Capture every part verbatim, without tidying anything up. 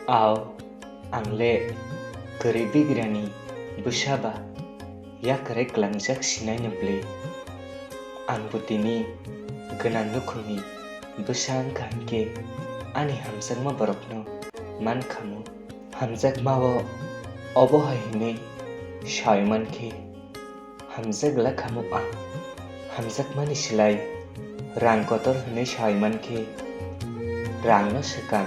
Ao, ang le kwrwi bigrani bwsa ba yakarwi klangjak sinai no bwlwi. Ang bo tini gwnang nukhungni bwsa wngkha hinkhe ani hamjakma borokno man khamu. Hamjakmao obo hai hwnwi sawi mankhe, hamjak glak khamu ang. Hamjakmani slai rang kotor hwnwi sawi mankhe, rangno swkang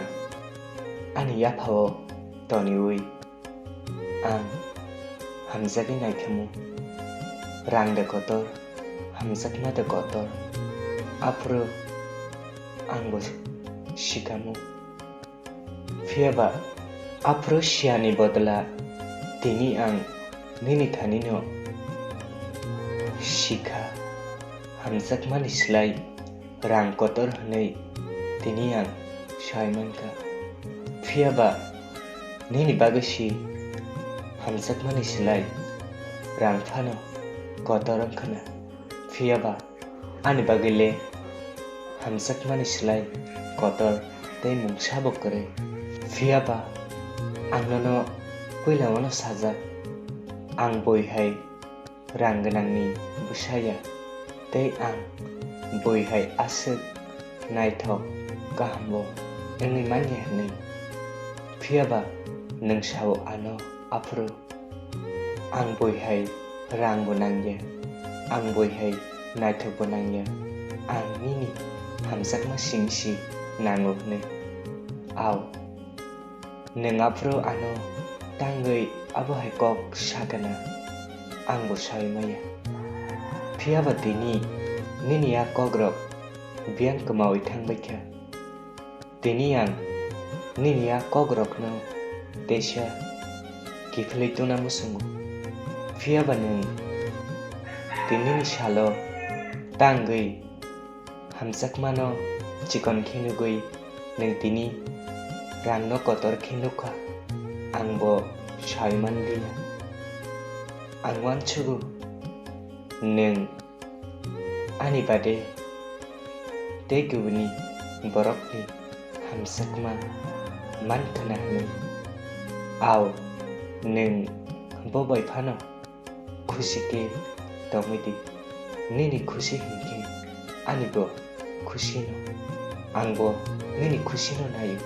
ani yaphao toniwi ang hamjagwi naikhamu. Rang de kotor, hamjakma de kotor, aphuru ang bo sikamu. Phiya ba aphuru siyani bodla tini ang nini thanino sikha, hamjakmani slai rang kotor hwnwi tini ang sai mankha. Phiya ba nini bagwi si hamjakmani slai rang phano kotor wngkhana. Phiya ba ani bagwi le hamjakmani slai kotor tei mungsa bo kwrwi. Phiya ba ang nono puila wano sajak, ang boi hai rang gwnangni bwsa ya, tei ang boi hai aswk naithok kaham bo wngwi man ya hwnwi. Phiya ba nwng sao ano aphuru. Ang boi hai rang bo nang ya, ang boi hai naithok bo nang ya, ang nini hamjakma simi si nango hwnwi. Ao, nwng aphuru ano tangwi abo hai kok sakana, ang bo sawi maya. Phiya ba tini nini a kokrok biyang kwmawi thang bai kha. Tini ang nini a kokrokno teisa kiphilwi tungna muchungo. Phiya ba nwng tinini salo tangwi hamjakmano chikon khe nugwi nwng tini rangno kotor khe nukha, ang bo sawi manliya. Ang uansugo nwng ani bade tei kubuni borokni hamjakma man khna hwnwi. Ao, nwng bo bai phano khusi khe tongwi di. Nini khusi hinkhe ani bo khusino, ang bo nini khusino naio.